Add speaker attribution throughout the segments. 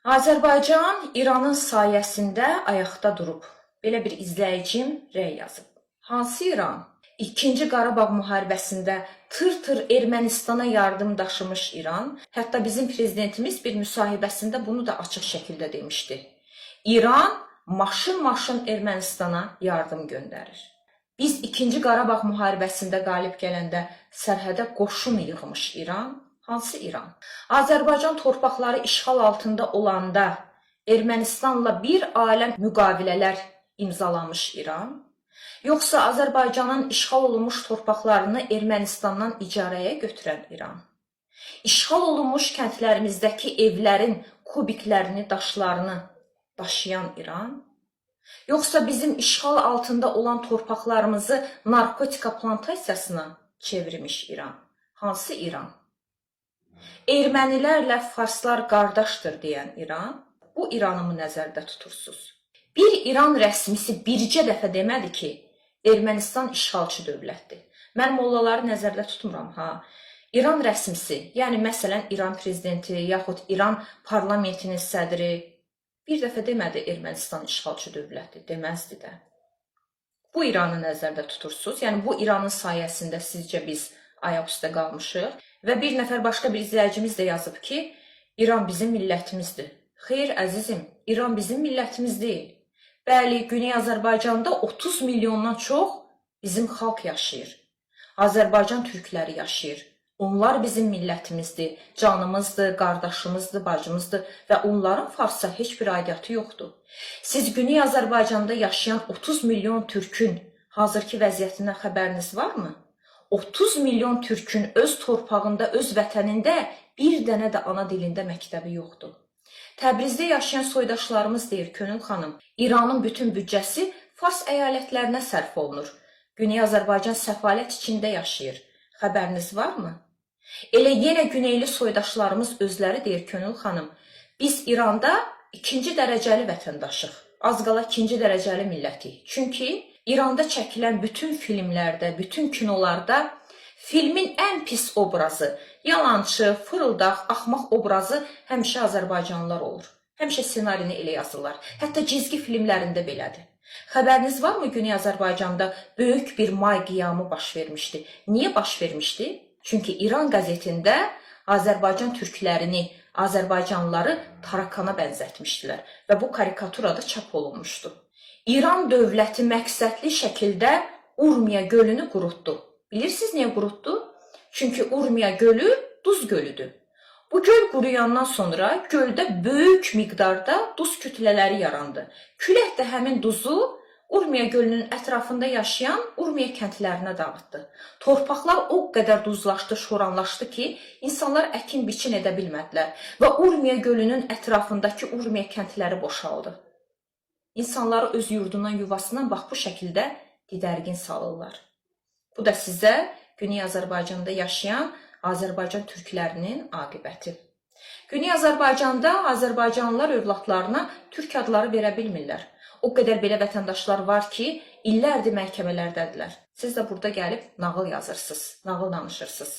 Speaker 1: Azərbaycan İranın sayəsində ayaqda durub. Belə bir izləyicim rəy yazıb. Hansı İran? İkinci Qarabağ müharibəsində tır-tır Ermənistana yardım daşımış İran, hətta bizim prezidentimiz bir müsahibəsində bunu da açıq şəkildə demişdi. İran maşın-maşın Ermənistana yardım göndərir. Biz İkinci Qarabağ müharibəsində qalib gələndə sərhədə qoşun yığmış İran, hansı İran? Azərbaycan torpaqları işğal altında olanda Ermənistanla bir aləm müqavilələr imzalamış İran, yoxsa Azərbaycanın işğal olunmuş torpaqlarını Ermənistandan icarəyə götürən İran? İşğal olunmuş kəndlərimizdəki evlərin kubiklərini, daşlarını daşıyan İran? Yoxsa bizim işğal altında olan torpaqlarımızı narkotika plantasiyasına çevirmiş İran? Hansı İran? Ermənilərlə farslar qardaşdır deyən İran? Bu İranı mı nəzərdə tutursunuz? Bir İran rəsmisi bircə dəfə demədi ki, Ermənistan işğalçı dövlətdir. Mən mollaları nəzərdə tutmuram ha. İran rəsmisi, yəni məsələn İran prezidenti yaxud İran parlamentinin sədri bir dəfə demədi Ermənistan işğalçı dövlətdir, deməzdi də. Bu İranı nəzərdə tutursunuz. Yəni bu İranın sayəsində sizcə biz ayaq üstə qalmışıq? Və bir nəfər başqa bir izləyicimiz də yazıb ki, İran bizim millətimizdir. Xeyr əzizim, İran bizim millətimiz deyil. Bəli, Güney Azərbaycanda 30 milyondan çox bizim xalq yaşayır. Azərbaycan türkləri yaşayır. Onlar bizim millətimizdir, canımızdır, qardaşımızdır, bacımızdır və onların Farsa heç bir aidiyyatı yoxdur. Siz Güney Azərbaycanda yaşayan 30 milyon türkün hazırki vəziyyətindən xəbəriniz varmı? 30 milyon türkün öz torpağında, öz vətənində bir dənə də ana dilində məktəbi yoxdur. Təbrizdə yaşayan soydaşlarımız deyir Könül xanım, İranın bütün büdcəsi Fars əyalətlərinə sərf olunur. Güney Azərbaycan səfalət içində yaşayır. Xəbəriniz varmı? Elə yenə güneyli soydaşlarımız özləri deyir Könül xanım, biz İranda ikinci dərəcəli vətəndaşıq. Az qala ikinci dərəcəli millətik. Çünki İranda çəkilən bütün filmlərdə, bütün kinolarda filmin ən pis obrazı, yalançı, fırıldaq, axmaq obrazı həmişə azərbaycanlılar olur. Həmişə ssenarini elə yazırlar. Hətta cizgi filmlərində belədir. Xəbəriniz varmı Güney Azərbaycanda böyük bir may qiyamı baş vermişdi? Niyə baş vermişdi? Çünki İran qəzetində Azərbaycan türklərini, azərbaycanlıları tarakana bənzətmişdilər və bu karikatura da çap olunmuşdu. İran dövləti məqsədli şəkildə Urmiya gölünü qurutdu. Bilirsiniz niyə qurutdu? Çünki Urmiya gölü duz gölüdür. Bu göl quruyandan sonra göldə böyük miqdarda duz kütlələri yarandı. Külək də həmin duzu Urmiya gölünün ətrafında yaşayan Urmiya kəndlərinə dağıtdı. Torpaqlar o qədər duzlaşdı, şoranlaşdı ki, insanlar əkin biçin edə bilmədilər və Urmiya gölünün ətrafındakı Urmiya kəndləri boşaldı. İnsanları öz yurdundan, yuvasından bax bu şəkildə didərgin salırlar. Bu da sizə Güney Azərbaycanda yaşayan Azərbaycan türklərinin aqibəti. Güney Azərbaycanda azərbaycanlılar övladlarına türk adları verə bilmirlər. O qədər belə vətəndaşlar var ki, illərdir məhkəmələrdədirlər. Siz də burada gəlib nağıl yazırsınız, nağıl danışırsınız.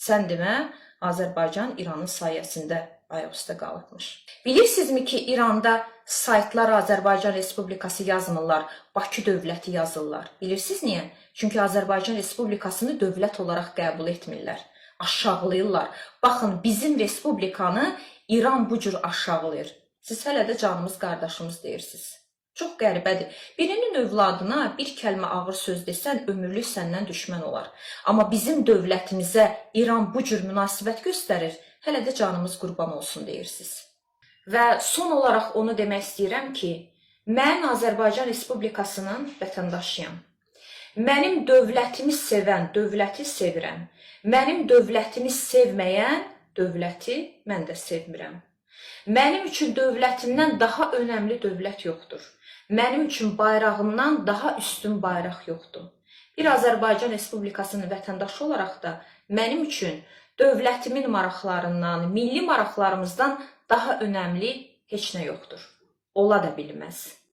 Speaker 1: Sən demə, Azərbaycan İranın sayəsində ayaq üstə qalıbmış. Bilirsinizmi ki, İranda saytlar Azərbaycan Respublikası yazmırlar, Bakı dövləti yazırlar. Bilirsiniz niyə? Çünki Azərbaycan Respublikasını dövlət olaraq qəbul etmirlər. Aşağılayırlar. Baxın, bizim respublikanı İran bu cür aşağılayır. Siz hələ də canımız, qardaşımız deyirsiniz. Çox qəribədir. Birinin övladına bir kəlmə ağır söz desən, ömürlük səndən düşmən olar. Amma bizim dövlətimizə İran bu cür münasibət göstərir, hələ də canımız qurban olsun deyirsiniz. Və son olaraq onu demək istəyirəm ki, mən Azərbaycan Respublikasının vətəndaşıyam. Mənim dövlətimi sevən dövləti sevirəm. Mənim dövlətimi sevməyən dövləti mən də sevmirəm. Mənim üçün dövlətimdən daha önəmli dövlət yoxdur. Mənim üçün bayrağımdan daha üstün bayraq yoxdur. Bir Azərbaycan Respublikasının vətəndaşı olaraq da mənim üçün dövlətimin maraqlarından, milli maraqlarımızdan daha önəmli heç nə yoxdur. Ola da bilməz.